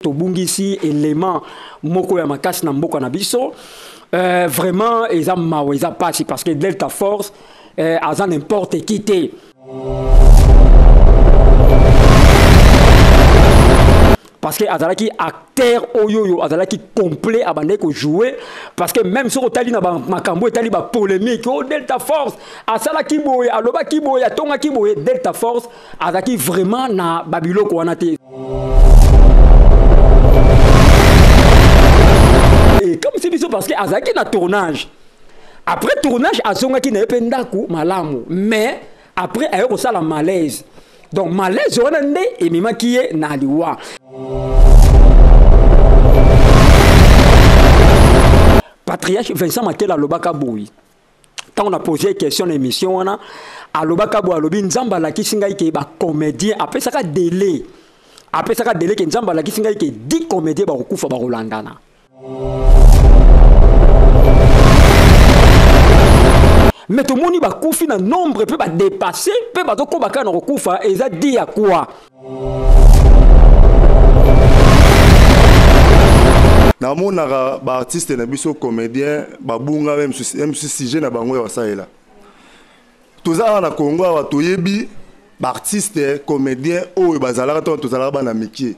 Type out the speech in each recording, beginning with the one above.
Tobungisi element moko ya makasi na mboka na biso. Vraiment eza mawa, eza pasi parce que Delta Force aza n'importe qui te. Parce que azalaki acteur oyoyo, azalaki complet abandaki ko jouer parce que même soko tali na ba makambo etali ba polémique, oh Delta Force asalaki boye, alobaki boye, atongaki boye, Delta Force azalaki vraiment na ba biloko wana te. Et comme si biso parce que azalaki na tournage. Après tournage azongaki na ye pe ndaku malamu, mais après aye kosala malaise. Donc malaise wana nde ememaki ye na liwa. Patriarche Vincent Makela alobaka boye. Tant on a posé question na émission wana, alobaka boye, alobi Nzambe alakisi ngai ke ba comédien apesaka délai. Apesaka délai ke Nzambe alakisi ngai ke 10 comédiens bakokufa bakolandana. Mais tomoni bakufi na nombre pe ba dépasser pe bazokoba kaka na kokufa, eza dit ya quoi? Namonaka ba artiste na biso comédien babunga même si sujet na bango ya basalela. Toza awa na Congo awa toyebi ba artiste comédien oyo bazalaka to tozalaka bana mike.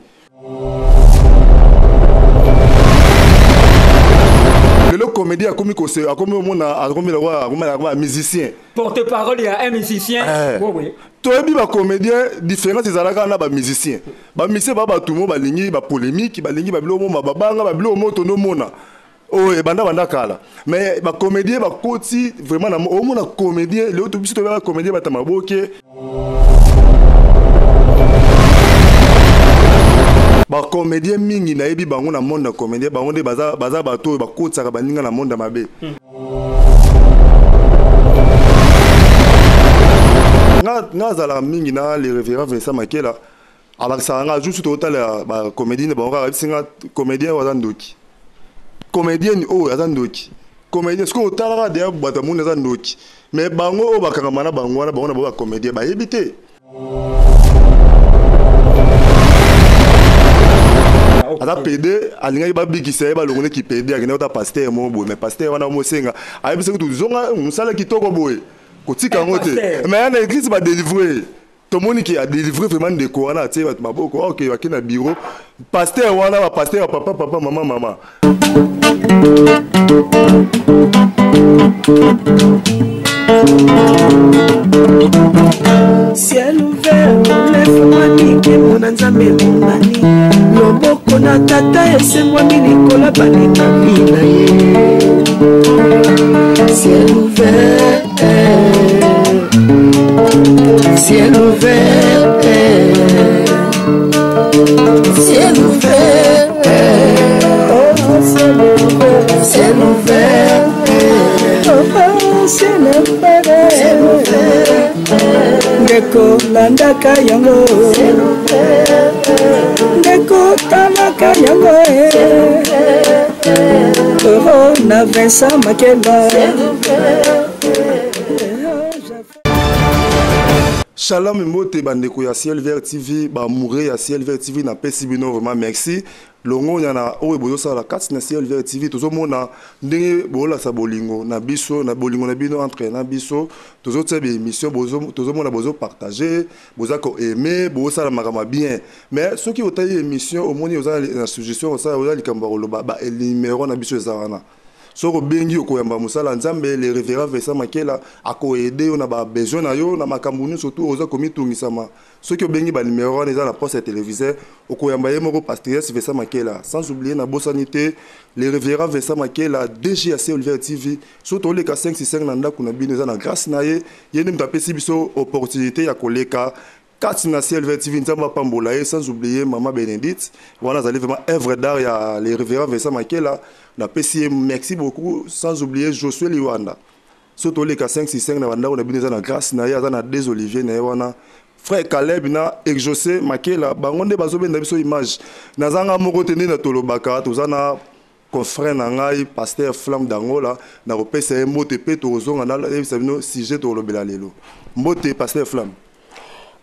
Lelo comédien akomi kose, akomi omona, akomi lokola, akomi lokola musicien. Porte-parole ya un musicien. Oui, oui. Toyebi ba comédien différence ezalaka na ba musicien. Ba musicien ba bato mo balingi ba polémique, balingi ba biloko mo ba banga, ba biloko mo tono mona. Oh, e banda banda kala. Mais ba comédien ba koti vraiment na omona comédien, lelo to biso to ba comédien ba tamaboke. Ba comédien mingi nayebi bango na monde ya comédien, bango nde baza bato oyo bakotisaka baninga na monde ya mabe. Nga azalaka mingi na le révérend Vincent Makela, alakisaka nga juste totala ba comédien na bango kaka, ayebisi nga comédien oyo aza ndoki. Comédien oyo aza ndoki. Comédien, soki otalaka deya bato ya monde aza ndoki. Mais bango oyo bakangama na bango wana, bango na bango ba comédien bayebi te. Aza PD, alingaki babikisa ye, balongole ki PD, akendaki kota pasteur moko boye. Mais pasteur wana amosenga, ayebisaki tozonga mosala kitoko boye, kotika yango te. Mais ya na église ba délivrer. Tomoni ki a délivrer vraiment ndeko wana, atie bato maboko, ok, bakei na bureau. Pasteur wana, ba pasteur ya papa, papa, mama, mama. Ciel ouvert, lefungwami, nkembo na Nzambe emonani. Loboko na tata esembwami likolo balingami na ye. Ciel ouvert, ciel ouvert, ciel ouvert, oh, ciel ouvert, ciel ouvert, oh, ciel ouvert, ciel ouvert. Ndeko landaka yango, ndeko talaka yango, oh, na Vincent Makela. Shalom mbote bandeko ya Ciel Vert TV, ba amoureux ya Ciel Vert TV na pesi bino vraiment merci. Longonya na oyo bozosala kati na Ciel Vert TV, tozomona ndenge bolasa bolingo na biso, na bolingo na bino entre na biso, tozotia ba émission, tozomona bozo partager, boza ko aimer, bozosala makambo bien. Mais soki otali émission, omoni oza na suggestion, osala oza likambo ya koloba, ba numéro na biso eza wana. Soko bengi okoyamba mosala Nzambe, le révérend Vincent Makela ako aider yo na ba besoin na yo na makambo nyonso tout oza komitungisama. Soki obengi ba numéro wana eza na poste ya téléviseur, okoyamba ye moko pasteur Vincent Makela. Sans oublier na bosani te le révérend Vincent Makela DG ya Ciel Vert TV. Soki toleka 565 na ndako na bino eza na grâce na ye, ye nde moto apesi biso opportunité ya koleka kati na Ciel Vert TV. Nzambe apambola ye. Sans oublier Mama Bénédicte wana azali vraiment œuvre d'art ya le révérend Vincent Makela, napesi ye merci beaucoup. Sans oublier Josué Liwanda, soki toleka 565 na bandako na bino eza na grâce na ye, aza na deux olivier na ye wana, frère Caleb na Exaucé Makela, bango nde bazobenda biso image. Nazanga moko te nde na tolobaka, toza na confrère na ngai pasteur Flamme d'Angola, na kopesa ye mbote pe tozonga na yebisa bino sujet tolobela lelo. Mbote pasteur Flamme.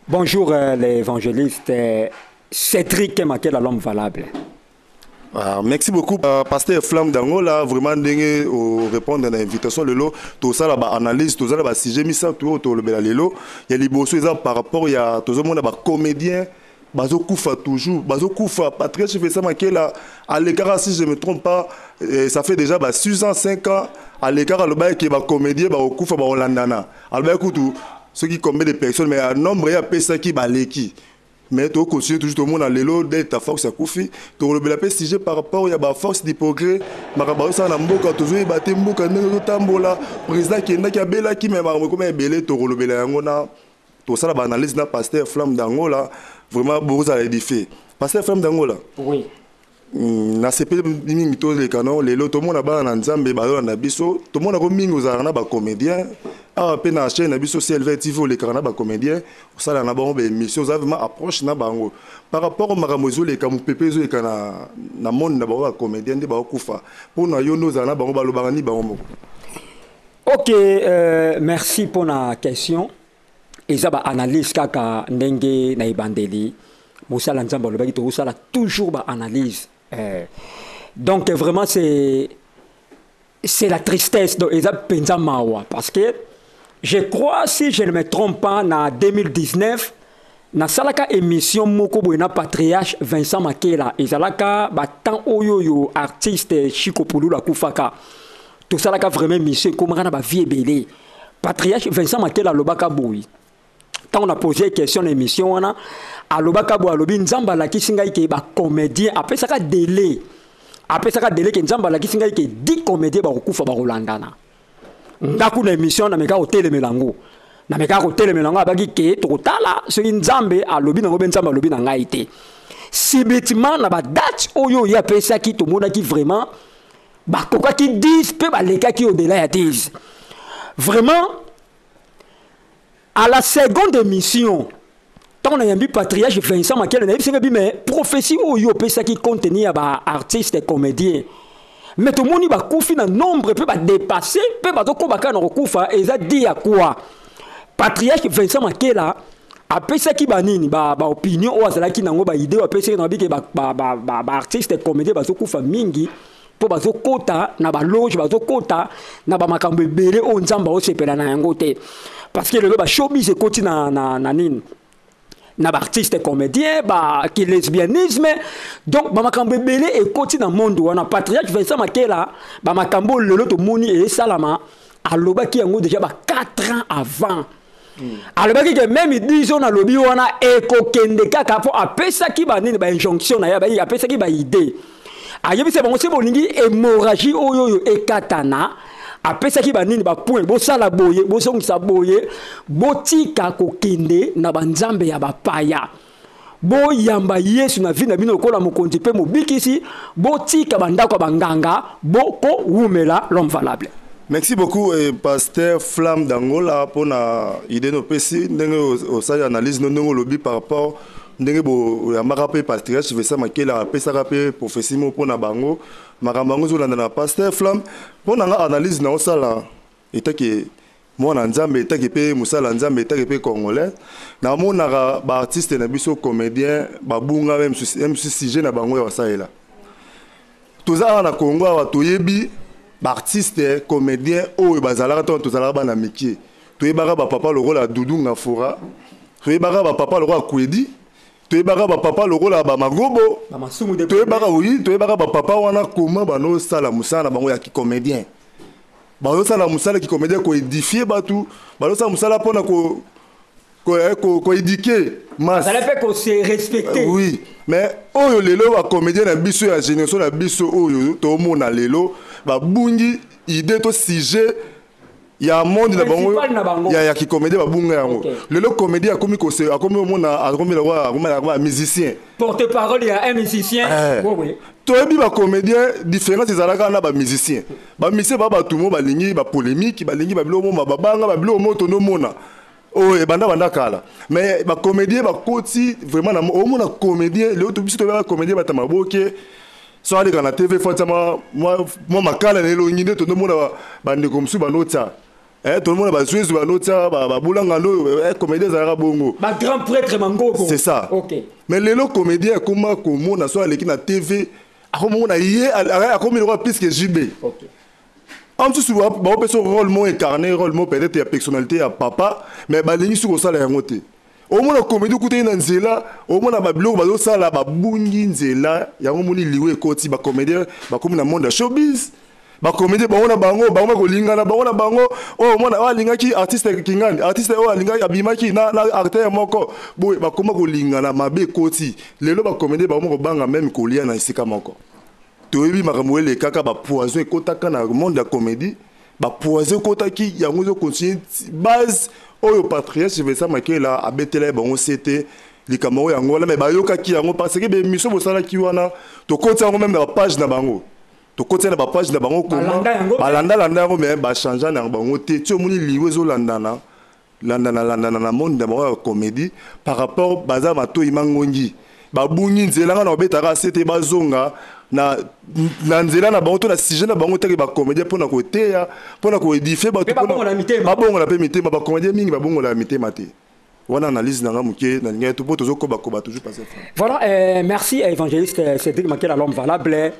Bonjour l'évangéliste. Cédric Makela, l'homme valable. Ah, merci beaucoup, pasteur Flamme d'Angola. Vraiment ndenge répondre à l'invitation lelo, tosala ba analyse, tosala ba sujet misato oyo tolobela lelo. Ya liboso eza par rapport ya tozomona ba comédien bazokufa toujours, bazokufa. Patrice Vincent Makela alekaka, si je me trompe pas, ça fait déjà ba 6 ans, 5 ans, alekaka, alobaki ba comédien bakokufa bakolandana. Alobaki kutu soki combien de personnes, mais un nombre ya apesaki, baleki. Mais tocontinue toujours, tomona lelo Delta Force akufi. Tokolobela mpe sujet par rapport ya baforce du progrès, makambo azosala na mboka, tozoyeba te mboka ndenge ezotambola. Président akendaki, abelaki, mais makambo ekoma ebele, tokolobela yango na tosala baanalyse na pasteur Flamme d'Angola. Vraiment bozala édifié. Pasteur Flamme d'Angola. Oui. Nasepeli mingi. Toleka no lelo, tomona bana na Nzambe bazolanda biso. Tomonako mingi ozalaka na bacomédien awa mpe na chaîne na biso CLV TV, olekaka na bacomédien, osalaka na bango baémission, oza vraiment approche na bango. Par rapport makambo ezoleka, mopepe ezoleka na monde na bango, bacomédien nde bakokufa, mpo na yo nde ozala na bango, balobaka ni bango moko? Ok, merci pour la question. Eza baanalyse kaka ndenge na ebandeli mosala Nzambe alobaki tokosala toujours baanalyse. Donc vraiment c'est la tristesse, donc eza mpenza mawa, parce que je crois, si je ne me trompe pas, na 2019 nasalaka émission moko boye na patriarche Vincent Makela. Ezalaka batemps oyo oyo artiste Chico Pululu akufaka. Tosalaka vraiment émission, ekomaka na bavie ebele. Patriarche Vincent Makela alobaka boye, ntango na pose question na émission wana, alobaka boye, alobi Nzambe alakisi ngai ke bacomédien, apesaka délai, apesaka délai ke Nzambe alakisi ngai ke 10 comédien bakokufa bakolandana. Nga kuna émission nameka kotelemela yango, nameka kotelemela yango. Abaki ke tokotala soki Nzambe alobi nango mpe Nzambe alobi na ngai te. Subitement, na badate oyo ye apesaki, tomonaki vraiment bakokaki 10 mpe balekaki au-delà ya 10. Vraiment, à la seconde émission, ntango nayambi patriarche Vincent Makele, nayebisi ngai bi mais prophétie oyo opesaki, contenu ya baartiste comédien, mais tomoni bakufi na nombre mpe badépasse mpe bazokoba kaka na kokufa, eza di ya quoi? Patriarche Vincent Makela apesaki banini, baopinion ba oyo azalaki nango, baidée oyo apesaki na babike, baartiste comédien bazokufa mingi mpo bazokota na baloge, bazokota na bamakambo ebele oyo Nzambe aosepela na yango te, parce que lelo bashowbiz ekoti na nini, na baartiste comédien, baki lesbianisme, donc bamakambo ebele ekoti na monde wana. Patriarche Vincent Makela, bamakambo oyo lelo tomoni esalama, alobaki yango déjà ba 4 ans avant. Alobaki ke même 10 ans nalobi wana ekokende kaka, mpo apesaki banini, bainjonction na ye, apesaki baidée, ayebisi bango soki bolingi hémorragie oyo oyo ekatana, apesaki banini, bapoint: bosala boye, bozongisa boye, botika kokende na banzambe ya bapaya, boyamba Yesu na vie na bino lokola mokonzi mpe mobikisi, botika bandako ya banganga, bokowumela. L'homme valable. Merci beaucoup, pasteur Flamme d'Angola, mpona idée nopesi, ndenge osali analyse no, ndenge olobi par rapport ndenge boyambaka mpe patriarche Vincent Makela, apesaka mpe prophétie moko mpona bango, makambo yango ezolanda na pasteur Flamme. Mpo na nga, analyse na osala etake mwana Nzambe, etake mpe mosala Nzambe, etake mpe congolais, namonaka baartiste na biso comédien babunga même sujet na bango ya basalela. Toza awa na Congo awa, toyebi baartiste comédien oyo bazalaka ntango tozalaka bana mike. Toyebaka bapapa lokola Dudu Ngafura, toyebaka bapapa lokola Kwedi, toyebaka bapapa lokola bamagobo, toyebaka, oui, toyebaka bapapa wana koma banosala mosala na bango ya kicomédien. Bazosala mosala kicomédien, koédifie bato, bazosala mosala mpona koéduquer masse. Mpe kose respecter. Oui, mais oyo lelo bacomédien na biso ya génération na biso oyo tomona lelo, babungi idée to sujet ya monde na bango ya kicomédien, babunga yango. Lelo comédien akomi kose, akomi omona, akomi lokola musicien. Porte parole ya un musicien. Oui. Toyebi bacomédien, différence ezalaka na bamusicien. Bamusicien baa bato mo balingi bapolémique, balingi babiloko mo babanga, babiloko mo tonomona oyo ebanda banda kala. Mais bacomédien bakoti vraiment na omona comédien lelo, biso toyebaka comédien bata maboke, so aleka na TV, fo atiama mwa makala na elongi nde tonomona bandeko mosusu banotya. Tout le monde bazwezwi banotia babulanga ndo comédien ezalaka bongo. Bagrand prêtre mangobo. C'est ça. Mais lelo comédien akoma komona so aleki na TV, akomona ye akomi lokola plus que JB. En mosusu baopesa rôle mo incarné, rôle mo peut-être ya personnalité ya papa, mais balingi soki kosala yango te. Omona comédie okutani na nzela, omona babiloko bazosala, babungi nzela yango. Omoni liwe ekoti bacomédien, bakomi na monde ya showbiz. Bacomédien bango na bango bango bakolingana bango na bango. Oyo omona oyo alingaki artiste kingani, artiste oyo alingaki abimaki na acteur moko boye, bakoma kolingana mabe. Ekoti lelo bacomédien bango kobanga même kolia na esika moko. Toyebi makambo elekaka, bapoison ekotaka na monde ya comédie, bapoison ekotaki, yango ezocontinue. Base oyo patriarche Vincent Makela abetela ye bango se te, likambo oyo yango wana. Me bayokaki yango parce que baémission bosalaki wana, tokoti yango même na bapage na bango, tokoti na bapage na bango. Balandalanda yango, me bachange na bango te. Ti omoni liwe ezolandana landana landana na monde na bango ya comédie par rapport baza matoi mangongi, babungi nzela. Nga na babetaka se te, bazonga na nzela na bango to na sujet na bango teke bacomédien mpona koteya, mpona koédifie bato, babongola mpe mitema. Bacomédien mingi babongola mitema te. Wana analyse na nga moke nalingai to mpo tozokobakoba toujours passé. Voilà, merci évangéliste Cédric Makela, l'homme valable.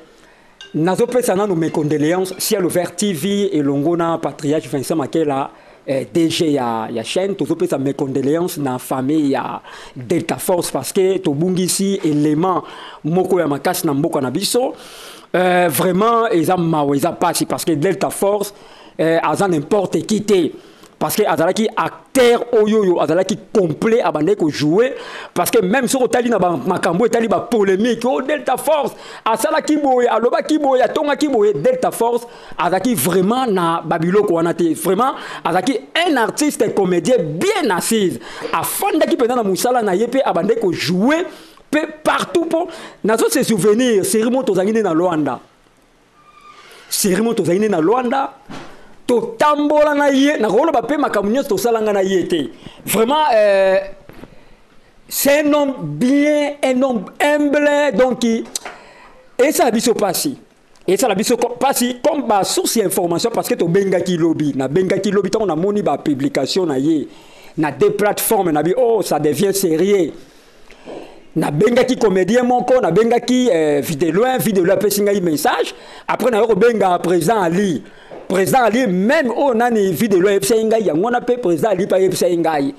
Nazopesa nano mes condoléances, Ciel Ouvert TV elongo na patriarche Vincent Makela, DG ya chaîne. Tozopesa mes condoléances na famille ya Delta Force parce que tobungisi élément moko ya makasi na mboka na biso. Vraiment eza mawa, eza pasi, parce que Delta Force aza n'importe qui te, parce que azalaki acteur oyo oyo azalaki complet, abandaki kojouer. Parce que même soki otali na makambo etali bapolémique oyo Delta Force asalaki boye, alobaki boye, atongaki boye, Delta Force azalaki vraiment na babiloko wana te. Vraiment azalaki un artiste comédien bien assise, afandaki mpenza na mosala na ye mpe abandaki kojouer mpe partout. Mpo nazo se souvenir série mo tozalaki nde na Lwanda, série mo tozalaki nde na Lwanda, totambola na ye, nakoloba mpe makambo nyonso tosalanga na ye te. Vraiment c'est un homme bien, un homme humble. Donc esala biso mpasi, esala biso mpasi comme basource ya information, parce que tobengaki lobi, nabengaki lobi ntango namoni bapublication na ye na deux plateformes, nabi oh, ça devient sérieux. Nabengaki comédien moko, nabengaki Videloin. Videloin apesi ngai message. Après nayo kobenga président Ali, président Ali même oyo nani Videloin ayebisaki ngai yango wana mpe président Ali mpe ayebisaki ngai,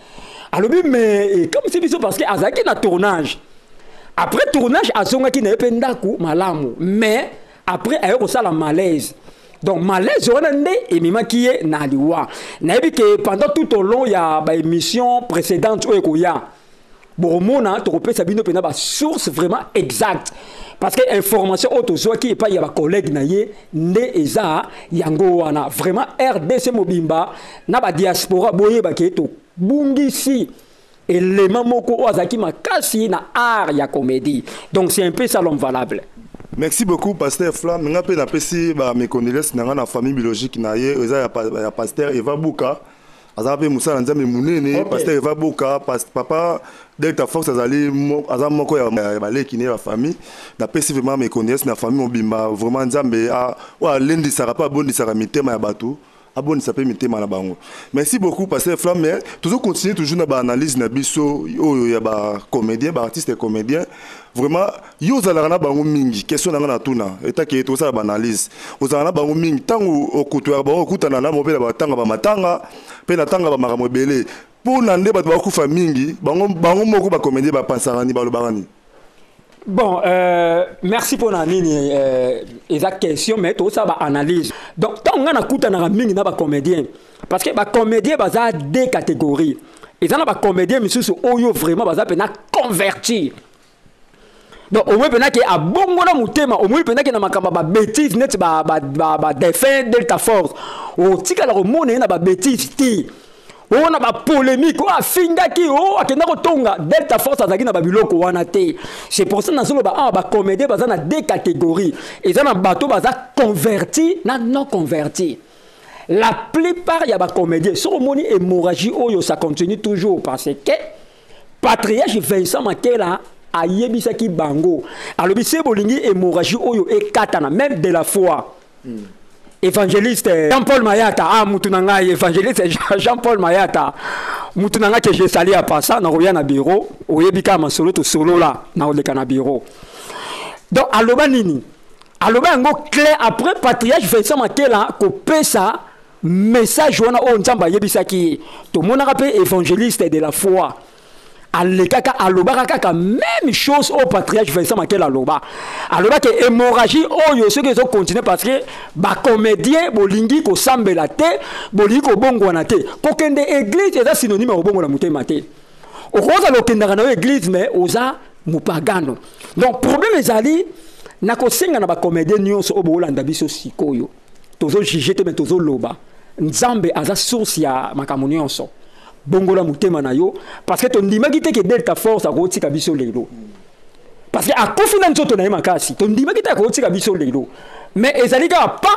alobi mais comme si biso, parce que azalaki na tournage, après tournage azongaki na ye mpe ndako malamu, mais après aye kosala malaise. Donc malaise wana nde ememaki ye na liwa. Nayebi ke pendant tout au long ya baémission précédente oyo ekoya, bokomona tokopesa bino mpenza basource vraiment exacte, parce que information oyo tozwaki epai ya bacollègue na ye nde eza yango wana. Vraiment RDC mobimba na badiaspora, boyebaki tobungisi élément moko oyo azalaki makasi na art ya comédie. Donc c'est un peu ça, l'homme valable. Merci beaucoup, pasteur Flamme. Nga mpe napesi bamécondoléance na nga na famille biologique na ye, eza ya pasteur Eva Buka, aza mpe mosala Nzambe monene. Pasteur Eva Buka, papa Delta Force azali aza moko ya baleki ne ya bafamille. Napesi vraiment mes condoléances na famille mobimba. Vraiment Nzambe oyo alendisaka mpe abondisaka mitema ya bato, abondisa mpe mitema na bango. Merci beaucoup, pasteur Flamme. Mais tozocontinue toujours na baanalyse na biso oyo ya bacomédien, baartiste comédien. Vraiment yo ozalaka na bango mingi. Question na nga na tuna etake tosala baanalyse, ozalaka na bango mingi, ntango okutwaka bango, okutana na bango mpe na batanga bamatanga mpe na ntanga bamakambo ebele, mpo na nde bato bakufa mingi, bango, bango moko bacomédien bapansaka nini, balobaka nini? Bon, merci pour la nini, eza question, mais tout ça ba analyse. Donc tant nga nakutanaka mingi na ba comédien, parce que ba comédien baza deux catégories. Eza na ba comédien misusu oyo vraiment baza pena convertir. Donc au moins pena ke abongola motema, au moins pena ke na makambo ba bêtise net ba défunt Delta Force. Otikala komona ye na ba bêtise te. Oyo na bapolémique oyo afingaki, oyo akenda kotonga, Delta Force azalaki na babiloko wana te. C'est pour ça nazoloba awa bacomédien baza na deux catégories: eza na bato baza converti na non converti. La plupart ya bacomédien, soki omoni hémorragie oyo, ça continue toujours parce que patriarche Vincent Makela ayebisaki bango, alobi se bolingi hémorragie oyo ekatana, même de la foi. Évangéliste Jean-Paul Mayata, ah mutu na ngai évangéliste Jean-Paul Mayata, mutu na ngai que je salue à passant na roya na bureau, oyebi ka masolo to solo là na oleka na bureau. Donc aloba nini? Aloba yango clair après patriarche Vincent Makela kopesa message wana oyo Nzambe ayebisaki ye. Tomonaka pe évangéliste de la foi alekaka alobaka kaka même chose au patriarche Vincent Makela aloba. Alobaka hémorragie oyo soki ezo continuer parce que ba comédien bolingi kosambela te, bolingi kobongwana te. Kokende église eza synonyme ya kobongola motema te. Okoza lokendaka na yo église mais oza mopagano. Donc problème ezali na kosenga na ba comédien nyonso oyo bolanda biso sikoyo. Tozo juger te mais tozo loba. Nzambe aza source ya makambo nyonso. Bongola motema na yo parce que tondimaki te ke Delta Force akotika biso lelo. Parce que akufi na nzoto na ye makasi, tondimaki te akotika biso lelo. Mais ezali kaka pa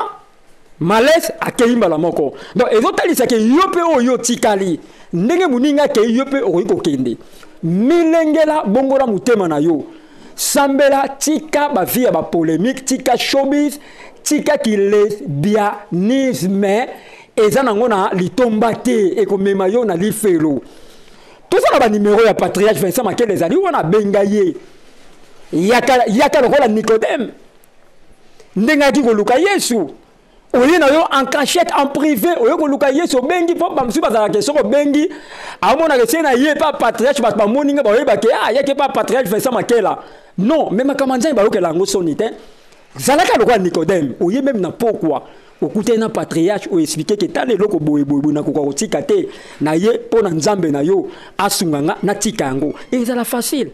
malaise akei mbala moko. Donc ezotalisa ke yo pe oyo otikali ndenge moninga akei yo pe okoki kokende. Milengela bongola motema na yo. Sambela tika ba vie ya ba polémique, tika showbiz, tika ki lesbianisme eza nango na litomba te ekomema yo na lifelo. Toza na ba numéro ya patriarche Vincent Makele ezali wana benga ye. Yaka, yaka lokola Nicodème. Ndenge ayaki koluka Yesu. Oye na yo en cachette, en privé, oye koluka Yesu obengi po ba mosusu bazalaka ke soki obengi, aomonaka ese na ye pa patriarche bato bamoni nga baoyeba ke, ah, ayaki pa patriarche Vincent Makela. Non, mais makambo ya Nzambe bayokela yango soni te. Zalaka lokola Nicodème, oye même na pokwa, okutani na patriarche, o expliquer ke tala eloko boye boye boye nakoka kotika te, na ye mpo na Nzambe na yo asunga nga natika yango. Ezala facile.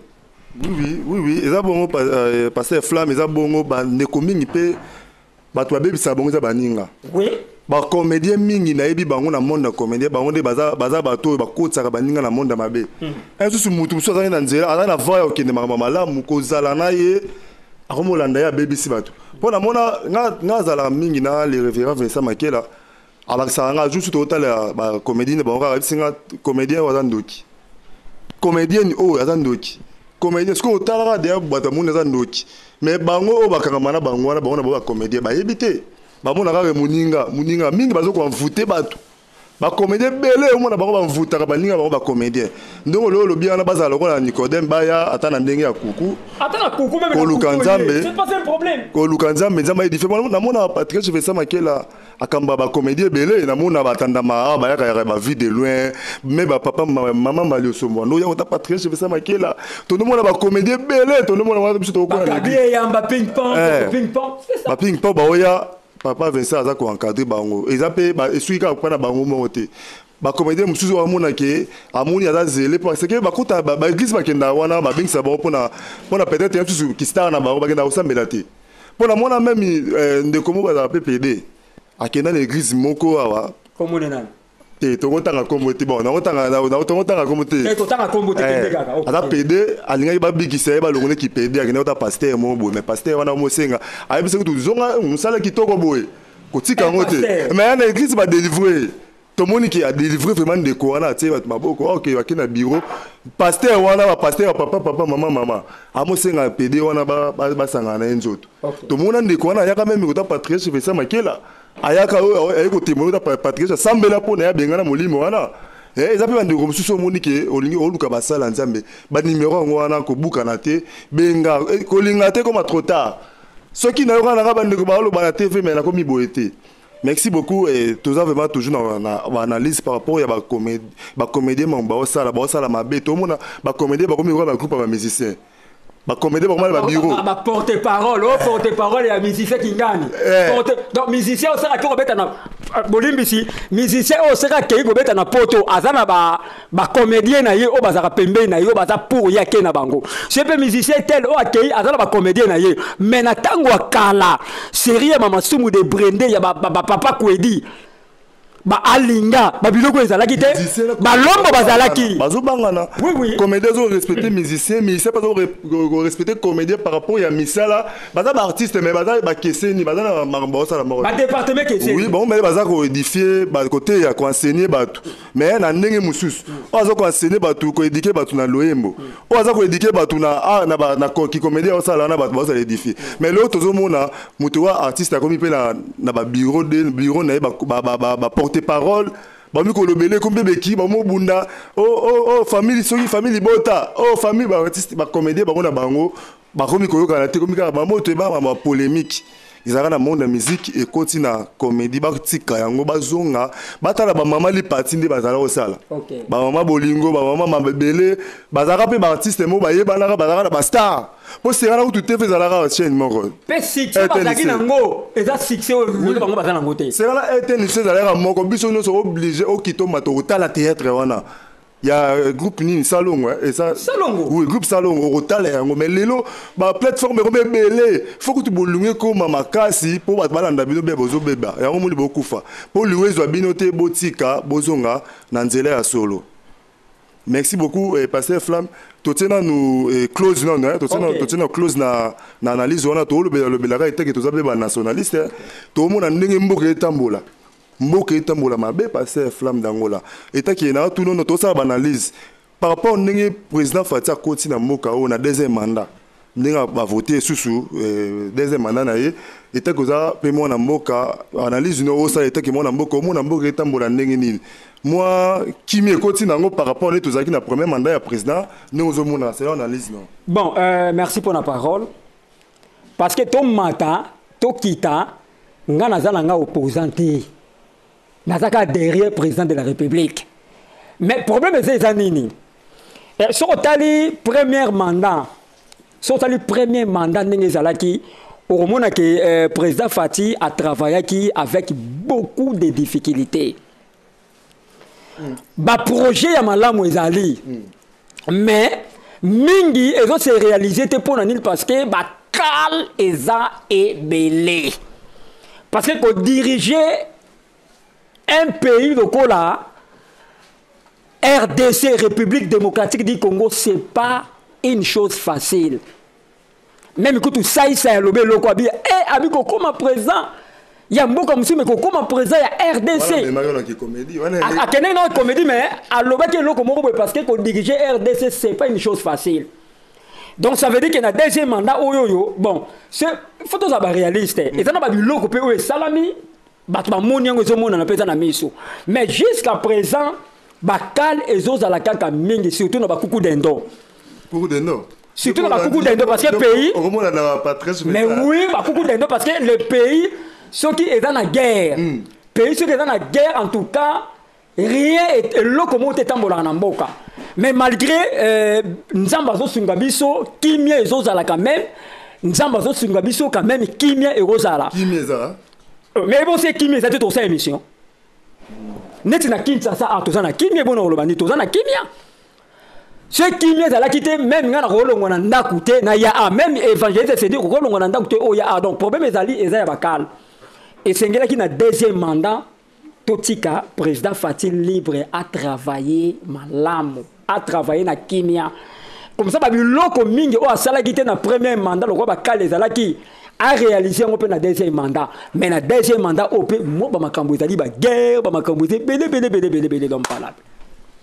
Oui, oui, oui, oui. Eza bongo, pasteur Flamme, eza bongo, ba ndeko mingi pe bato babebisaka bango eza baninga. Oui. Ba comédien mingi nayebi bango na monde ya comédien, bango nde baza bato oyo bakotisaka baninga na monde ya mabe. Un susu mutu mosusu azalaki na nzela, azalaki na voie ya kokende makambo malamu, kozala na ye akomolanda ye abebisi bato. Mpo namona, nga azalaka mingi na le révérend Vincent Makela, alakisaka nga juste totala ba comédien bango kaka, ayebisi nga comédien oyo aza ndoki. Comédien oyo aza ndoki. Comédien, soki otalaka deya bato ya moni aza ndoki. Mais bango oyo bakangama na bango wana, bango na bango ba comédien bayebi te. Bamona kaka moninga, moninga mingi bazo ko envoûter bato. Ba comédien belé omona bango ba envoûtaka baninga bango ba comédien. Ndongo lelo lobi wana bazala lokola Nicodème baya ata na ndenge ya kuku. Ata na kuku même na Koluka kuku, Nzambe. c'est pas un problème. Koluka Nzambe, Nzambe ayi différent. Namona Patrick Vincent Makela akamba ba comédien belé, namona batandama awa bayaka yaka ba vie de loin, mais ba papa mama Malio Sombo. Ndo ya ota Patrick Vincent Makela. Tondo mona ba comédien belé, tondo mona wana biso tokokola Ba na Gabi Eyamba ping pong, ping pong, c'est ça. Ba ping pong ba oya papa Vincent aza ko encadrer bango. Eza pe ba esui ka pa na bango moko te. Ba comédien mosusu oyo amona ke, amoni aza zélé parce que bakota ba église bakenda wana, ba bengisa bango pona peut-être ya mosusu ki star na bango bakenda kosambela te. Pona mona même ndeko moko azala pe PD, akenda na église moko awa. Kombo nani? Te, tokotanga kombo te. Bon, nakotanga, na, na, tokotanga kombo te. Te, totanga kombo te, kende kaka. Ok. Aza PD, alingaki babikisa ye, balongole ki PD, akendaki kota pasteur moko boye. Mais pasteur wana mosenga, ayebisaki tozonga mosala kitoko boye. Kotika yango te. Pasteur. Mais ya na église ba délivrer. Tomoni ki a délivré vraiment ndeko wana, atie bato maboko. Ah, ok, bakei na bureau. Pasteur wana, ba pasteur ya papa, papa, mama, mama. Amosenga PD wana basangana na ye nzoto. Ok. Tomona ndeko wana ayaka même kota Patrice Vincent Makela. Ayaka oyo, aye kotémoigner kota Patrice asambela mpo na ye abengana molimo wana. Eza mpe bandeko mosusu omoni ke olingi oluka basala Nzambe. Ba numéro yango wana kobukana te, benga, kolinga te koma trop tard. Soki nayoka nanga bandeko baoloba na TV mais nakomi boye te. Merci beaucoup et tous vraiment toujours dans na analyse par rapport ya ba comédie, ba comédien ba osala, ba osala mabe tout monde ba comédien ba komi ba groupe ba musicien. Ba comédien ba ba bureau. Ba porte-parole, oh porte-parole ya musicien kingani. Porte donc musicien osala ko beta na bolimbisi, musicien osala ke ko beta na poto azana ba comédien na ye o bazaka pembe na ye o baza pour ya ke na bango. C'est pe musicien tel o akei azana ba comédien na ye. Mais na tango akala série ya mama Sumu de Brende ya ba papa Kwedi. Ba alinga ba biloko ezalaki te, balombo bazalaki. Bazobangana. Oui, oui. Comédien azo respecter musicien, musicien mpe azo respecter comédien par rapport ya misala. Baza baartiste, mais baza bakeseni, baza na makambo baosala moko. Badepartement keseni. Oui, bango mele baza koédifie, koteya, koenseigner bato, mais na ndenge mosusu. Oyo aza koenseigner bato, koéduquer bato na loyembo, oyo aza koéduquer bato na kicomédien osala wana, bato bazosala édifie. Mais lelo tozomona moto wa artiste akomi mpe na babureau, bureau na ye, baporte parole bakomi kolobela, ekomi mpe beki bamobunda o famille, soki famille libota o famille, baartiste, bacomédien, bango na bango bakomi koyokana te, komi kaka bamoto ebama, bapolémique ezalaka na monde ya musique, ekoti na comédie. Batika yango, bazonga batala bamama lipati nde bazala kosala. Bamama bolingo, bamama mabele, bazalaka mpe baartiste moko bayebanaka, bazalaka na bastar, mpo serana kutu te, mpe ezalaka chaîne moko. Mpe succès bazalaki nango eza succès oyo lelo bango baza nango te. Serana RTNC ezalaka moko, biso nyonso obligé okita omata okotala théâtre wana ya groupe nini, Salongo, eza. Salongo. Oui, groupe Salongo, okotala yango. Mais lelo baplateforme ekomi ebele, fo kutu bolingo ekóma makasi mpo bato balanda bino. Be bozobeba yango, moni bokufa mpo liwo ezwa bino te. Botika, bozonga na nzela ya solo. Merci beaucoup, pasteur Flamme. Totie nanu close nanu, totie nanu, totie nanu close na analyse wana. Toolobela lobelaka eteke toza mpe banationaliste, toomona ndenge mboka etambola, mboka etambola mabe. Pasteur Flamme d'Angola, etaki na tunono, tosala baanalyse par rapport ndenge président Fati akoti na mboka oyo na deuxième mandat, ndenge bavote lisusu deuxième mandat na ye. Etaki oza mpe mwana mboka, analyse no osala etaki mwana mboka, omona mboka etambola ndenge nini? Mwa kimi ekoti nango par rapport nde tozalaki na premier mandat ya président, ndenge ozomona, c'est analyse no? Bon, merci pour la parole, parce que tomata tokita, nga naza na nga opposant te, naza kaka derrière président de la République. Mais problème eza nini? Soki otali premier mandat, soki otali premier mandat ndenge ezalaki, okomona ke président Fati atravaillaki avec beaucoup de difficultés. Baprojet ya malamu ezali, mais mingi ezose réaliser te. Mpo na nini? Parce que bakale eza ebele, parce que kodirige un pays lokola RDC, République démocratique du Congo, c'est pas une chose facile. Même kutu saisa alobi eloko, abi e abi kokóma président ya mboka mosusu, me kokóma président ya RDC. Akendeki na comédie, mais alobaki eloko moko boye, parce que kodiriger RDC, c'est pas une chose facile. Donc ça veut dire que na deuxième mandat oyo oyo, bon, faut tozala baréaliste. Eza na babiloko mpe oyo esalami, bato bamoni yango, ezomonana mpe eza na miso. Mais jusqu'à présent bakale ezozala kaka mingi, surtout na bakuku dendo. Kuku dendo. Surtout na bakuku dendo, parce que pays, mais oui, bakuku dendo, parce que le pays soki eza na guerre, pays soki eza na guerre, en tout cas rien, eloko moko te etambolaka na mboka. Mais malgré Nzambe azosunga biso, kimia ezozala quand même. Nzambe azosunga biso quand même, kimia ekozala. Kimia eza. Mais bon, se kimia eza te, tosala émission neti na Kinshasa. Ah, toza na kimia, ebona koloba nini, toza na kimia. So kimia ezalaki te, même ngai nakolongwa na ndako te na ya a même évangéliste cedi kokolongwa na ndako te oyo ya a. Donc problème ezali, eza ya bakale. Esengelaki na deuxième mandat totika président Fati libre atravailler malamu, atravailler na kimia, comme ça babiloko mingi oyo asalaki te na premier mandat, lokola bakale ezalaki, aréalise yango mpe na deuxième mandat. Mais na deuxième mandat oyo mpe mo bamakambo ezali, baguerre, bamakambo eza ebele ebele ebele ebele ebele, donc palable.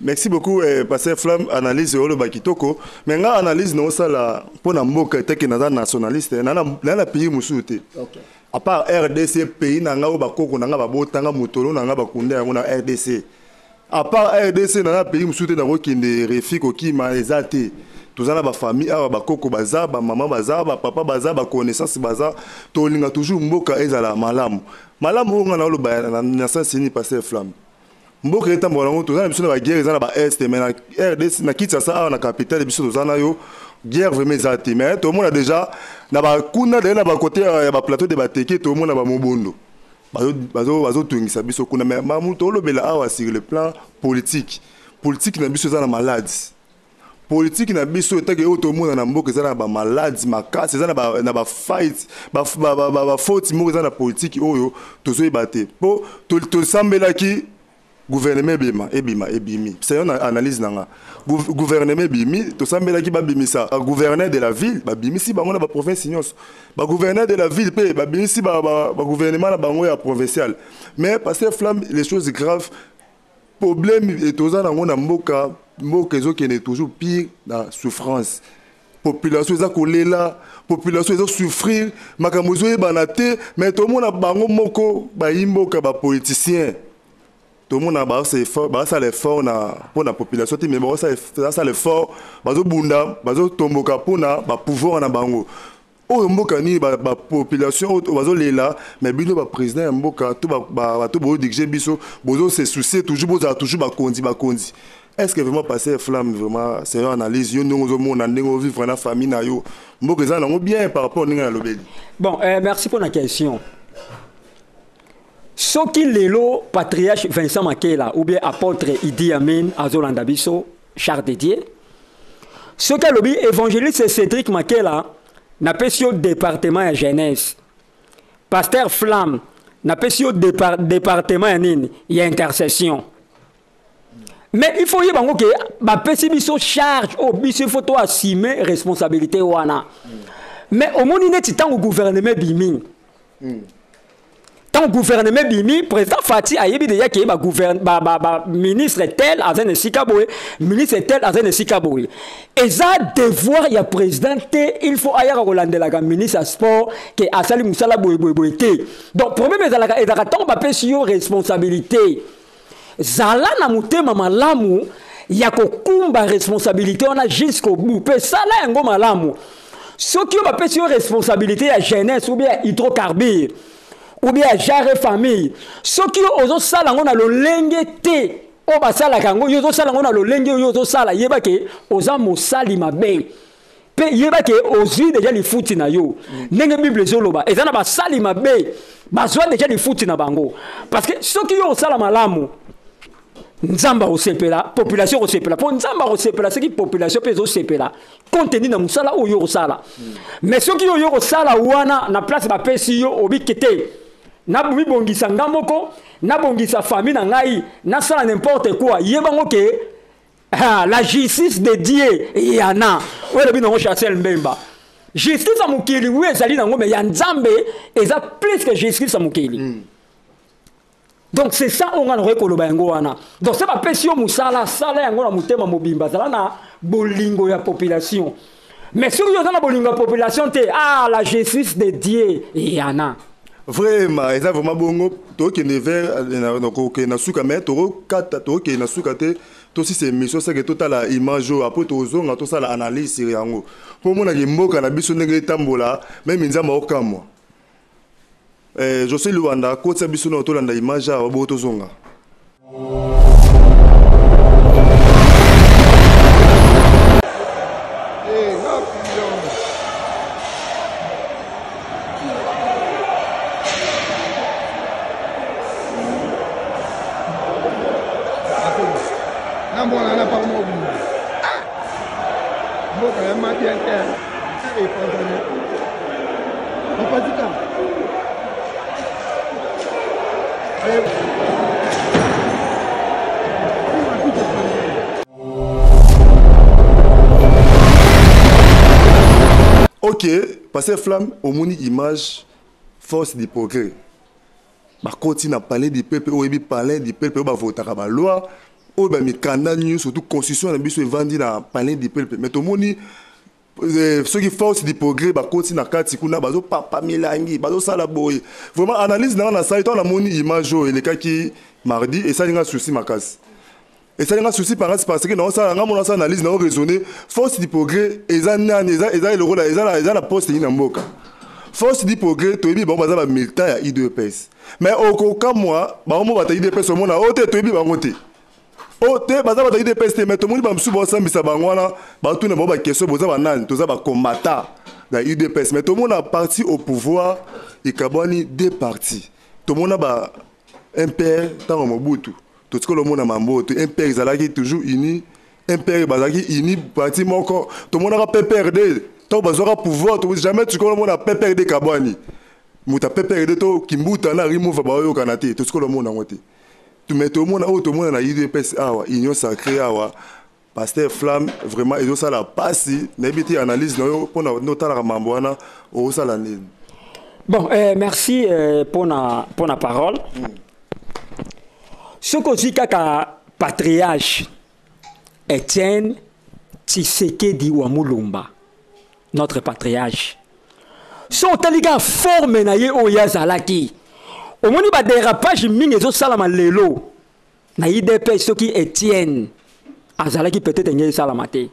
Merci beaucoup, pasteur Flamme. Analyse oyo bakitoko, mais nga analyse na osala mpo na mboka, eteke naza nationaliste, na pays mosusu te à part RDC, pays na nga oyo bakoko na nga babotanga, motolo na nga bakunda yango na RDC. À part RDC, na na pays mosusu te. Nakokende refi kokima eza te. Toza na bafamille awa, bakoko baza, bamama baza, bapapa baza, baconnaissance baza. Tolinga toujours mboka ezala malamu malamu. Oyo nga na oloba na sens nini, pasteur Flamme? Mboka etambola yango, toza na biso na baguerre eza na baest, mais na RDC, na Kinshasa awa na capitale, biso toza na yo, guerre vraiment eza te. Mais tomona déjà na bakuna daye, na bakote ya baplateau de Bateke, tomona bamobondo bazotungisa biso kuna. Mais mamu tolobela awa sur le plan politique, politique na biso eza na maladi. Politique na biso etake oyo tomona na mboka eza na bamaladi makasi, eza na bafight, bafaute moko eza na politike oyo tozoyeba te, mpo tosambelaki. Gouvernement ebima, ebima, ebimi. C'est une analyse na nga. Gouvernement ebimi, tosambelaki babimisa gouverneur de la ville, babimisi bango na ba province nyonso. Ba gouverneur de la ville pe babimisi ba, ba, ba gouvernement na bango ya provincial. Mais pasteur Flamme, les choses graves, problème toza nango na mboka, mboka ezokende toujours pire na souffrance. Population eza kolela, population ezo souffrir, makambo ezoyebana te, mais tomona bango moko bayi mboka ba politiciens. Tomona basala effort na mpona population te, mais basala effort, bazobunda, bazotomboka mpona bapouvoir na bango. Oyo mboka nini bapopulation oyo bazolela, mais bino baprésident ya mboka to bato bozodirige biso, bozo se soucier toujours, bozala toujours bakonzi bakonzi. Est-ce que vraiment, pasteur Flamme, vraiment c'est une analyse yo ndenge ozomona, ndenge ovivre na famille na yo, mboka eza nango bien par rapport ndenge nalobeli? Bon, merci pour la question. Soki lelo patriarche Vincent Makela ou bien apôtre Idi Amin azolanda biso, char dédié, soki alobi évangéliste Cédric Makela, napesi yo département ya jeunesse, pasteur Flamme, napesi yo département ya nini, ya intercession, mais il faut yeba yango ke bapesi biso charge oyo biso il faut to assumer responsabilité wana. Mais omoni neti ntango gouvernement ebimi, ntango gouvernement ebimi, président Fati ayebi deja ke baministre tel aza na esika boye, ministre tel aza na esika boye. Eza devoir ya président te, il faut ayaka kolandelaka ministre ya sport ke asali mosala boye boye boye te. Donc problème ezalaka ntango bapesi yo responsabilité, zala na motema malamu ya kokumba responsabilité wana jusqu'au bout mpe sala yango malamu. Soki yo bapesi yo responsabilité ya jeunesse ou bien ya hydrocarbure ou bien ya genre et famille, soki yo ozosala yango na lolenge te oyo basalaka yango, yo ozosala yango na lolenge oyo ozosala, yeba ke oza mosali mabe mpe yeba ke ozwi deja lifuti na yo. Ndenge Bible ezoloba, eza na basali mabe bazwa deja lifuti na bango, parce que soki yo osala malamu, Nzambe akosepela, population akosepela, mpo Nzambe akosepela soki population mpe ezosepela compte tenu na mosala oyo okosala. Mais soki oyo okosala wana na place bapesi yo, obiki te, nabomibongisa nga moko, nabongisa famille na ngai, nasala n'importe quoi, yebango ke ah, la justice de Dieu eyana oyo elobi nango Chancel Mbemba. Justice ya mokili wi ezali nango, mais ya Nzambe eza plus que justice ya mokili. Donc c'est ça oyo nga nakoki koloba yango wana. Donc se bapesi yo mosala, sala yango na motema mobimba, zala na bolingo ya population. Mais soki oza na bolingo ya population te, ah, la justice de Dieu eyana. Vraiment, eza vraiment bongo. Tokende vers kokende na suka, mais tokokata, tokokende na suka te, tosisa émission seke totala image oyo, après tozonga tosala analyse sur yango, mpo omonaki mboka na biso ndenge etambola, même Nzambe aokamwa. José Luanda, kotisa biso na tolanda image awa, bongo tozonga. Na mwana na papa mobimba, mboka ya mabien te, epanzani bapazika. Ok, pasteur Flamme, omoni image force du progrès bakoti na palais du peuple. Oyebi palais du peuple oyo bavotaka baloi, oyo bamikanda nyonso, surtout constitution na biso evandi na palais du peuple. Mais tomoni soki force du progrès bakoti na kati kuna, bazopapa milangi, bazosala boye. Vraiment, analyse na nga nasali ntango namoni image oyo elekaki mardi, esali nga souci makasi, esali nga souci makasi, parce que naosala nga mona osala analyse, nao raisonner: force du progrès eza nani? Eza lokola eza na poste nini na mboka? Force du progrès, toyebi bango baza bamilitant ya UDPS, mais okokamwa, bango mo bato ya UDPS omona oyo te, toyebi bango te, o te baza bato ya UDPS te. Mais tomoni bamosusu baosambisa bango wana, batuna bango baquestion: boza banani? Toza bacombattant na UDPS. Mais tomona parti au pouvoir ekabwani deux partis. Tomona ba MPR ntango Mobutu, totikala omona mambo te. MPR ezalaki toujours uni, MPR bazalaki uni, parti moko. Tomonaka PPRD ntango bazwaka pouvoir, jamais tikala omona PPRD kabwani, moto ya PPRD to Kimbuta na Rimova baoyokana te, totikala omona yango te. Mais tomona oyo tomona na UDPS awa, Union Sacrée awa, pasteur Flamme, vraiment ezosala pasi. Nayebi te analyse na yo mpona nde otalaka mambo wana, okosala nini? Bon, merci pour la parole. Soki ozwi kaka patriarche Etienne Tshisekedi wa Mulumba, notre patriarche, so otali kaka forme na ye oyo azalaki, omoni badérapage mingi ezosalama lelo na UDPS. Soki Etienne azalaki, peut-être nge esalama te.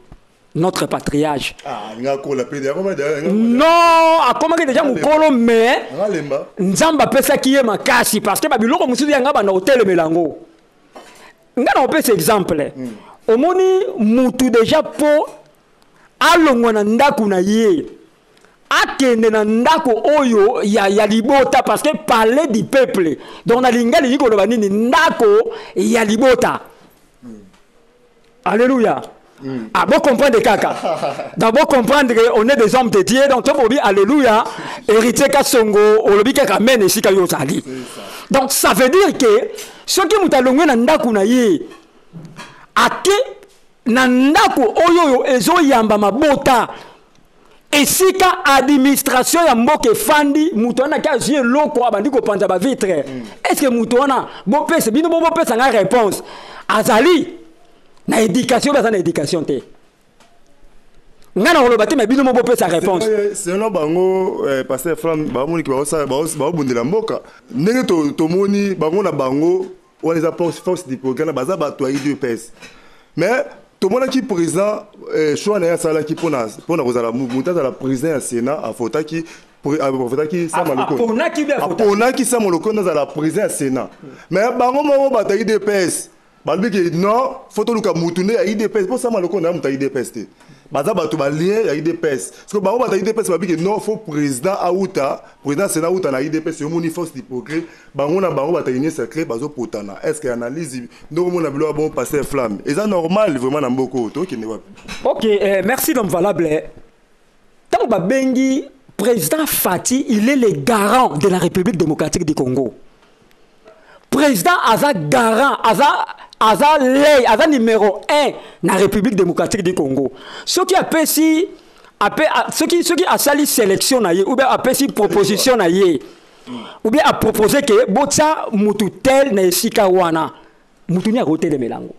Notre patriarche. Ah, nga kola pe akoma. Non, akomaki déjà mokolo, mais Alemba. Nzambe apesaki ye makasi, parce que babiloko mosusu yanga banda kotelemela yango. Nga na kopesa exemple, omoni mutu déjà mpo alongwa na ndako na ye, akende na ndako oyo ya libota, parce que palais du peuple, donc nalingi alingi koloba nini? Ndako ya libota. Alléluia. Ah, bon comprendre kaka. Donc, bon comprendre qu'on est des hommes de Dieu. Donc, tu vois, alléluia. Héritier Kasongo, olobi kaka amen esika yo ozali. Donc, ça veut dire que soki moto alongwe na ndako na ye, ake na ndako oyo oyo ezoyamba mabota, esika administration ya mboka efandi, moto wana ake azwi eloko, abandi kopanza bavitre. Est ce que moto wana, bopesa bino, bo bopesa nga réponse, azali na éducation? Baza na éducation te. Ngai na koloba te, me bino mo bopesa réponse. Selon bango, pasteur Flamme, bamoniki baosala, baobundela mboka. Ndenge tomoni bango na bango wana, eza force du progrès, baza bato ya UDPS. Mais tomonaki président, choix na ye asalaki mpona kozala moto azala président ya Sénat, afotaki Sama Lukonde. Aponaki be afotaki? Aponaki Sama Lukonde azala président ya Sénat, mais bango moko bato ya UDPS balobi ke non, faut toluka mutu nde ya UDPS, mpo Sama Lukonde ya moto ya UDPS te. Baza bato balien ya UDPS. Parce que bango bato ya UDPS balobi ke non, faut président auta, président Sénat auta na UDPS. Yomoni force du progrès, bango na bango bato ya Union Sacrée bazopotana. Est ce que analyse ndenge omona biloko ya bon, pasteur Flamme, eza normal vraiment na mboka oyo tokende wapi? Ok, merci l'homme valable. Ntango babengi président Fati, il est le garant de la République démocratique du Congo. Président aza garant, aza lei, aza numéro 1 na République démocratique du Congo. Soki apesi ape, soki asali sélection na ye, ou bien apesi proposition na ye, ou bien apropose ke botia mutu tel na esika wana, mutu ni akotelemela yango.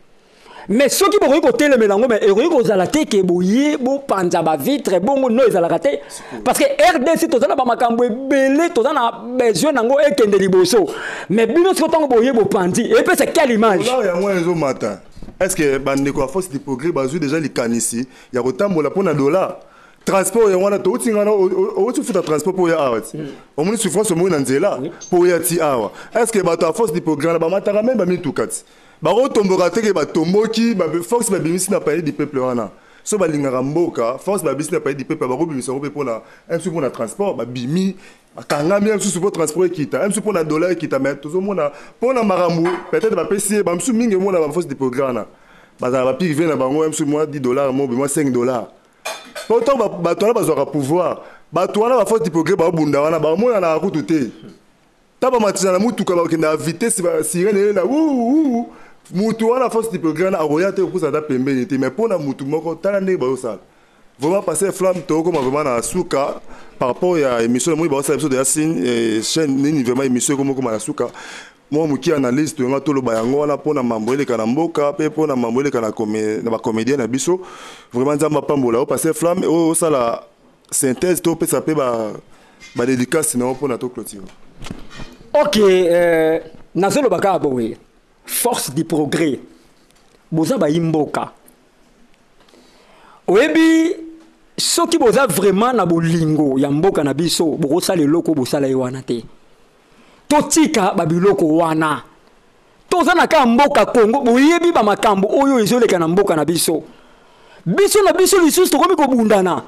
Mais soki bokoki kotelemela yango, mais ekoki kozala te ke boye bopanza bavitre bongo. No, ezalaka te, parce que RDC toza na bamakambo ebele, toza na besoin nango ekende liboso. Mais bino siko ntango boye bopanzi, epesa quelle image? Dollar yango ezomata. Est ce que bandeko ya force du progrès bazwi déjà likanisi ya kotambola mpo na dollar, transport yango wana? Touti ngana, outi futa transport mpo oya awa ti omoni souffrance, omoni na nzela mpo oya ti awa. Est ce que bato ya force du progrès wana bamataka me bamituka ti bakotomboka te ke batomboki? Force babimisi na palais du peuple wana, so balingaka mboka, force babimisi na palais du peuple, bakobimisa yango mpe mpona msu, mpona transport. Babimi, bakangami ye mosusu mpo transport ekita, msu mpona dollar ekita. Mais tozomona mpona makambo peut-être bapesi ye bamosusu mingi. Omona baforce du progrès wana bazala baprivé na bango, msu mwa 10 $, mobe mwa 5 $. Po ntango bato wana bazwaka pouvoir, bato wana baforce du progrès babunda wana, bamonanaka kutu te. Ta bamatisa na mutuka, bakendaka vitesse, basirene elela wu. Mutu wana force du progrès wana akoya te kopusa ata pembeni te. Mais mpo na mutu moko, tala ndenge bazosala. Vraiment, pasteur Flamme, tokokoma vraiment na suka par rapport ya émission. Namoni bazosala biso deya signe, chaîne nini. Vraiment, émission ekomokoma na suka. Mwa moki analyse toyonga toloba yango wana mpona mambo eleka na mboka mpe mpona mambo eleka na bacomédien na biso. Vraiment, Nzambe apambola yo, pasteur Flamme. Oyo osala synthèse to opesa mpe badédicace na yo mpona toclôture. Ok, nazoloba kaka boye: force du progrès, boza bayi mboka. Oyebi, soki boza vraiment na bolingo ya mboka na biso, bokosala eloko bosala ye wana te. Totika babiloko wana. Toza na kaka mboka Congo. Boyebi bamakambo oyo ezoleka na mboka na biso. Biso na biso lisusu tokomi kobundana,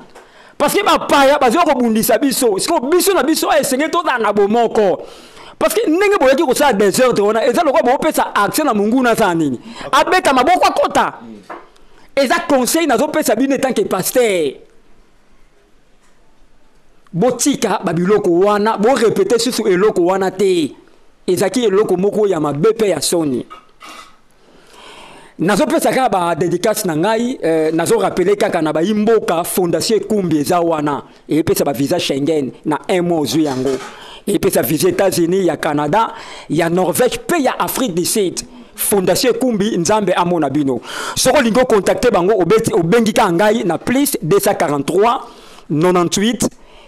parce que bapaya bazwa kobundisa biso. Sikoyo biso na biso esengeli tozala na bomoko, parce que ndenge boyaki kosala désordre wana, eza lokola bopesa action na monguna asala nini, abeta maboko, akota. Eza conseil nazopesa bino en tant que pasteur: botika babiloko wana, borépéter susu eloko wana te. Ezalaki eloko moko ya mabe mpe ya soni. Nazopesa kaka badédicace na ngai, nazorappeler kaka na bayi mboka, Fondation Ekumbi eza wana, eyepesa bavisa Schengen na un mois ozwi yango, eyepesa visa États-Unis, ya Canada, ya Norvège mpe ya Afrique du Sud. Fondation Ekumbi, Nzambe amona bino. Soki olingi ocontacter bango, obeti, obengi kaka ngai na plus 243 98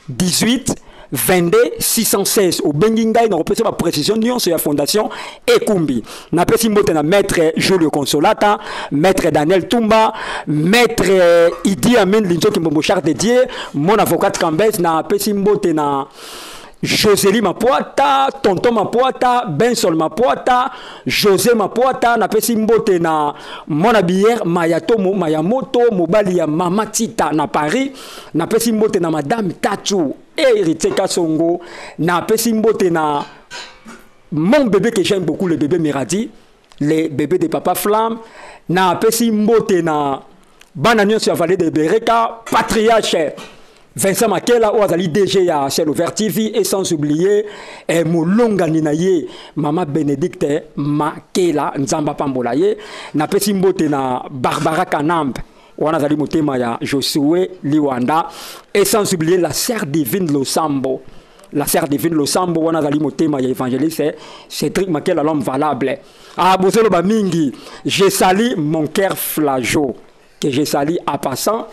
18 22 616. Obengi ngai, nakopesa baprécision nyonso ya Fondation Ekumbi. Napesi mbote na maître Julio Consolata, maître Daniel Tumba, maître Idi Amin Linzoki Mbombo, Charles de Dieu, mon avocat Cambès. Napesi mbote na Joseli Mapoata, Tonton Mapoata, Bensol Mapoata, José Mapoata. Napesi mbote na mon habilleur Mayatomo Mayamoto, mobali ya Mama Tita na Paris. Napesi mbote na Madame Tatu Héritier Kasongo. Napesi mbote na mon bébé que j'aime beaucoup, le bébé Miradi, le bébé de Papa Flamme. Napesi mbote na bana nyonso ya Vallée de Bereka, patriarche Vincent Makela oyo azali DG ya Ciel Ouvert TV, et sans oublier molongani na ye, Mama Bénédicte Makela, Nzambe apambola ye. Napesi mbote na Barbara Kanambe, wana azali motema ya Josué Liwanda, et sans oublier la sœur divine Losambo, la sœur divine Losambo, wana azali motema ya évangéliste Cédric Makela, l'homme valable. Ah, bozoloba mingi. Je salue mon cœur Flageau, que je salue en passant.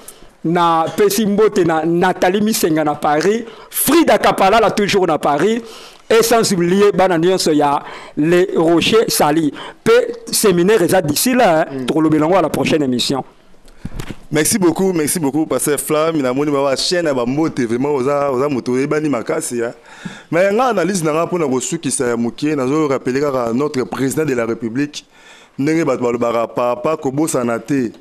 Na pesi mbote na Nathalie Misenga na Paris, Frida Kapalala toujours na Paris, et sans oublier bana nyonso ya Les Rochers Sali. Pe séminaire eza d'ici là, hein, tokolobelango à la prochaine émission. Merci beaucoup, merci beaucoup, pasteur Flamme. Namoni ba chaîne ya bambote, vraiment oza moto oyebani makasi ya. Mais nga analyse na nga mpona kosukisa ya mokie, nazo rappeler kaka notre président de la République, ndenge bato balobaka papa kobosana te.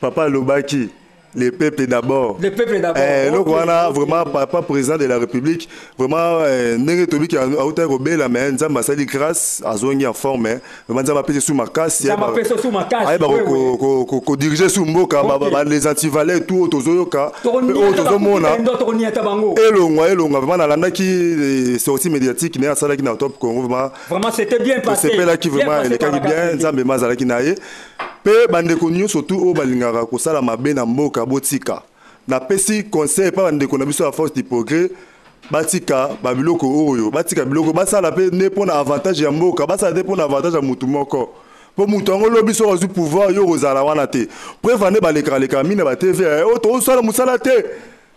Papa alobaki le peuple d'abord. Le peuple d'abord. Eloko wana vraiment, papa président de la République, vraiment ndenge tobiki autaki kobela, mais Nzambe asali grâce, azongi en forme. Vraiment Nzambe apesi su makasi, Nzambe apesi su makasi, ayeba kodiriger su mboka, les antivaleurs tout oyo tozoyoka, oyo tozomona, tokoniata bango. Elongwa, elongwa. Vraiment nalandaki sortie médiatique naye asalaki na Top Congo, vraiment. Vraiment c'était bien passé. Tosepelaki vraiment, elekaki bien. Nzambe ma azalaki na ye. Mpe bandeko nyonso tu oyo balingaka kosala mabe na mboka, botika. Napesi conseil mpa bandeko na biso ya Force du Progrès, batika babiloko oyo, batika biloko, basala mpe nde mpo na avantage ya mboka, basala te mpo na avantage ya mutu moko, mpo moto yango lobi soki azwi pouvoir, yo kozala wana te. Preuve nde balekaleka mingi na baTV oyo tozosala mosala te,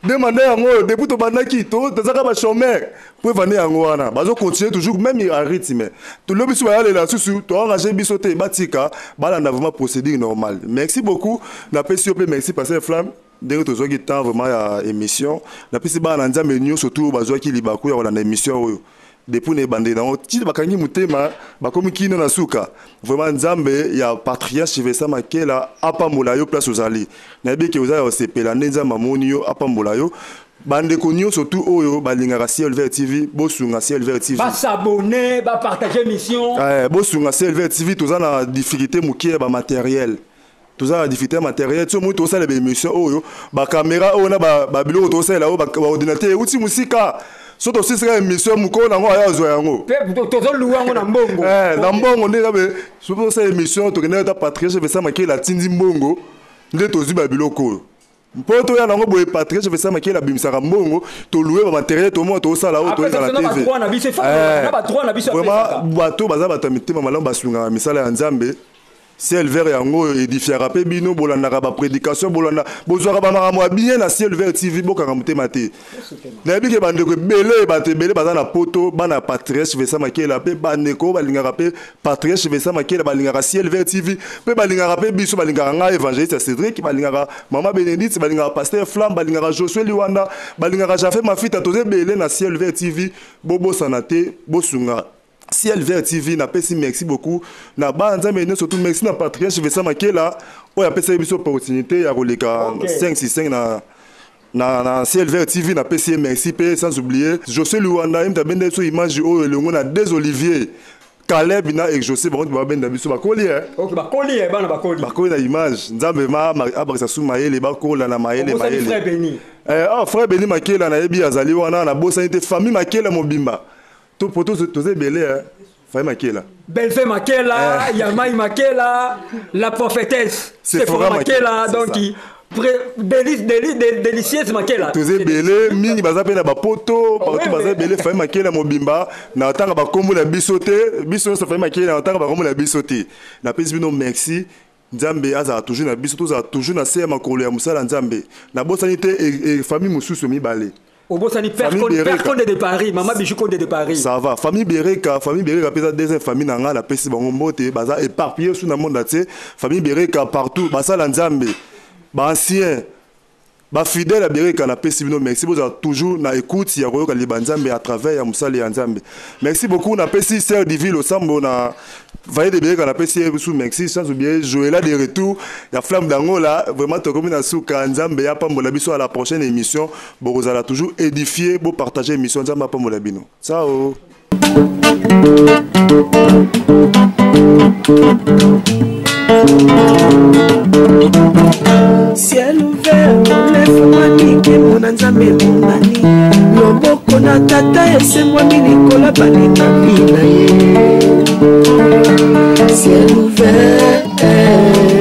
demande yango oyo depuis tobandaki tozaka bachômeur. Preuve nde yango wana, bazocontinue toujours même à rythme. Tolobi biso bayalela susu, toengage biso te. Batika, balanda vraiment procédure normale. Merci beaucoup, napesi yo mpe merci, pasteur Flamme, ndenge tozwaki temps vraiment ya émission. Napesi bana na Nzambe nyonso tu oyo bazwaki libaku ya kolanda émission oyo depuis na ebandeli nango ti bakangi motema, bakomi kino na suka. Vraiment Nzambe ya patriarche Vincent Makela apambola yo. Place ozali, nayebi ke oza ya kosepela nde Nzambe amoni yo, apambola yo. Bandeko nyonso tu oyo balingaka Ciel Vert TV, bosunga Ciel Vert TV. Bas'abonner, bapartager mission. Bosunga Ciel Vert TV. Toza na difficulté mokie ya bamatériel, toza na difficulté ya matériel. So moi tosala baémission oyo, bacaméra oyo na babiloko tosalela oyo, baordinateur euti mosika. So tosisika émission, mokolo nango aya azwa yango. Tozoluwa yango na mbongo. Na mbongo nde kabe. So tosala émission, tokendaki ata patriarche Vincent Makela atindi mbongo nde tozwi babiloko oyo mpo toya nango boye. Patriarche Vincent Makela abimisaka mbongo, toluwe bamatériel, tomona tosala oyo toyezala TV. Vraiment bato baza bato ya mitema malamu, basungaka misala ya Nzambe. Ciel Vert yango oyo édifiaka mpe bino, bolandaka baprédication, bolanda, bozwaka bamakambo ya bien na Ciel Vert TV. Bokanga motema te. Nayebi ke bandeko ebele, bato ebele baza na Poto, bana ya patriarche Vincent Makela, mpe bandeko oyo balingaka mpe patriarche Vincent Makela, balingaka Ciel Vert TV, mpe balingaka mpe biso, balingaka ngai évangéliste ya Cédric, balingaka mama Bénédicte, balingaka pasteur Flamme, balingaka Josue Liwanda, balingaka Jafe Mafita. Toza ebele na Ciel Vert TV. Bobosana te, bosunga Ciel Vert TV. Napesi merci beaucoup na bana Nzambe nyonso surtout merci na patriarche Vincent Makela oyo apesaki biso opportunité ya koleka 5 6 5 na Ciel Vert TV. Napesi ye merci mpe sans oublier José Luwanda, ye moto abenda biso image oyo elongo na des Olivier Caleb na Exaucé. Bango babenda biso, bakoli. Ok, bakoli, bana bakoli. Bakoli na image. Nzambe ma abakisa su mayele, bakola na mayele. Mayele frère Beni. Ah, frère Beni Makela, nayebi azali wana. Nabosani te famille Makela mobimba. To po toza ebele. Faye Makela. Belve Makela, eh. Yamai Makela, la prophétesse Sephora Makela, donc délice, délice, délicieuse Makela. Toza ebele mingi baza mpe na bapoto partout baza ebele Faye Makela mobimba na ntanga bakombo na biso te biso nyonso Faye Makela na ntanga bakombo na biso te napesi bino merci Nzambe azala toujours na biso tozala toujours na se ya makolo ya mosala Nzambe nabosani te e, e, famille mosusu mibale Obosani père Konde de Paris, maman Bijou Konde de Paris. Ça va. Famille Bereka pesa deuxième famille na nga la pesi bango mbote, baza éparpillé sous na monde entier. Famille Bereka partout, basala Nzambe. Ba ancien ba fidèle ya Bereka na pesi bino merci bozala toujours na écoute ya koyoka liba Nzambe à travers ya mosali ya Nzambe. Merci beaucoup na pesi sœur Divine Osambo na Vaille de Bereka na pesi ye sous merci sans oublier Joëla de retour ya Flamme d'Angola vraiment tokomi na suka Nzambe ya pambola biso à la prochaine émission bokozala toujours édifié bo partager émission Nzambe apambola bino. Ciao. Ciel ouvert efungwami nkembo na nzambe emonani loboko na tata esembwami likolo balingami na ye ciel ouvert.